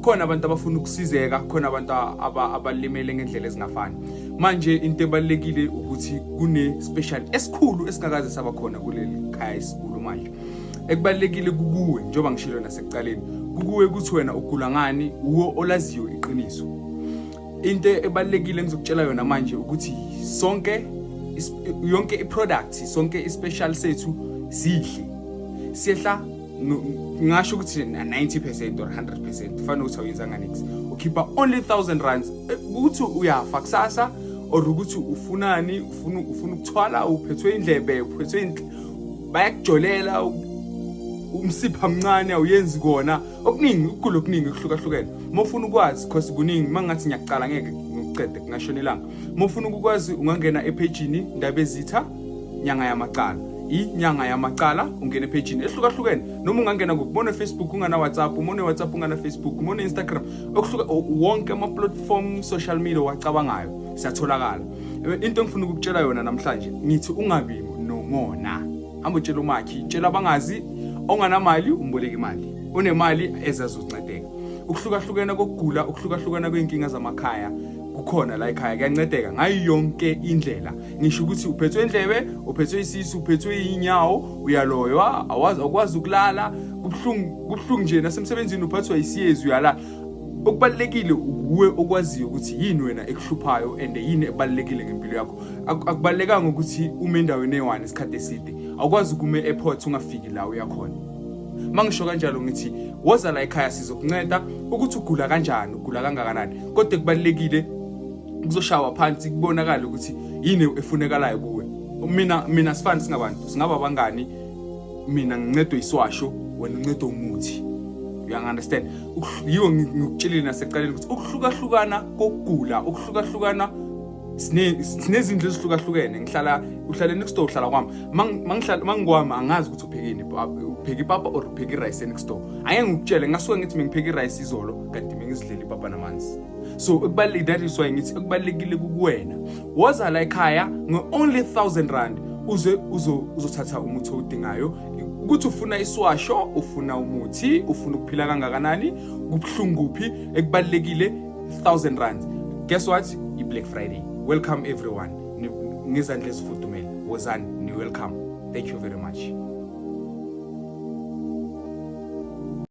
Khona abantu abafuna ukusizeka, khona abantu abalimele ngendlela ezingafani. Manje into ebalulekile ukuthi kune special esikhulu esingakaze saba khona kuleli khaya esikulo manje. Ekubalulekile kukuwe, njengoba ngishilo nasekuqaleni, kukuwe ukuthi wena ugula ngani, uwo olaziyo iqiniso. Into ebalulekile engizokutshela yona manje ukuthi sonke, yonke i-product, sonke i-special sethu sihle siyehla, ngasho ukuthi 90% or 100%. Fanele ukuthi awuyenzanga nix, ukhipha only 1000 rands. Ukuthi uyafa kusasa or ukuthi ufunani, ufuna ukuthwala, uphethwe indlebe, uphethwe, bayakujolela, umsipha mncane, awuyenzi kona okuningi, ukugula okuningi kuhlukahlukene. Uma ufuna ukwazi, cause kuningi, uma ngathi ngiyaqala ngeke ngikuqede, kungashona ilanga. Uma ufuna ukukwazi, ungangena ephejini Ndabezitha Nyanga Yamacala, inyanga yamacala, ungene ephejini ehlukahlukene, noma ungangena ngokubona Facebook ungana WhatsApp, uma une WhatsApp ungana Facebook, uma une Instagram, okuhluka wonke ama platform social media wacabangayo siyatholakala. Into engifuna ukukutshela yona namhlanje, ngithi ungabi nomona. Hamba utshela umakhi, tshela abangazi. Onganamali umboleka imali, unemali ezazoncedeka. Ukuhlukahlukena kokugula, ukuhlukahlukana kwey'nkinga zamakhaya kukhona la ekhaya, kuyancedeka ngayo yonke indlela. Ngisho ukuthi uphethwe indlebe, uphethwe isisu, uphethwe inyawo, uyaloywa, awazi, awukwazi ukulala, kubuhlungu, kubuhlungu nje nasemsebenzini, uphathwa isiyezi, uyalala. Okubalulekile ukuwe okwaziyo ukuthi yini wena ekuhluphayo and yini ebalulekile ngempilo yakho. Akubalulekanga ukuthi ume endaweni eyi-one isikhathi eside. Awukwazi ukume e-airport ungafiki la uyakhona. Uma ngisho kanjalo ngithi woza la ekhaya, sizokunceda ukuthi ugula kanjani, ugula kangakanani, kodwa kubalulekile kuzoshawa phansi kubonakale ukuthi yini efunekalayo kuwe. Mina sifani, singabantu, singaba abangani. Mina ngincedwe iswasho, wena uncedwe umuthi, you understand? Yiwo ngikutshelile nasekuqaleni ukuthi ukuhlukahlukana kokugula, ukuhlukahlukana, sinezindlu ezihlukahlukene. Ngihlala, uhlala next door, uhlala kwami. Mangihlala, mangikwami, angazi ukuthi uphekeni, upheka ipapa or upheka i-rice next door. Angeke ngikutshele, ngasuke ngithi mengipheka i-rice izolo kanti mengizidlela ipapa namanzi. So ekubalulekile, that is why ngithi ekubalulekile kukuwena, woza la ekhaya nge-only 1000 rand, uze uzothatha umuthi owudingayo, ukuthi ufuna iswasho, ufuna umuthi, ufuna ukuphila kangakanani, kubuhlungu kuphi. Ekubalulekile 1000 rand. Guess what? I-Black Friday. Welcome everyone, ngezandla ezifudumele, wozani, ni welcome. Thank you very much.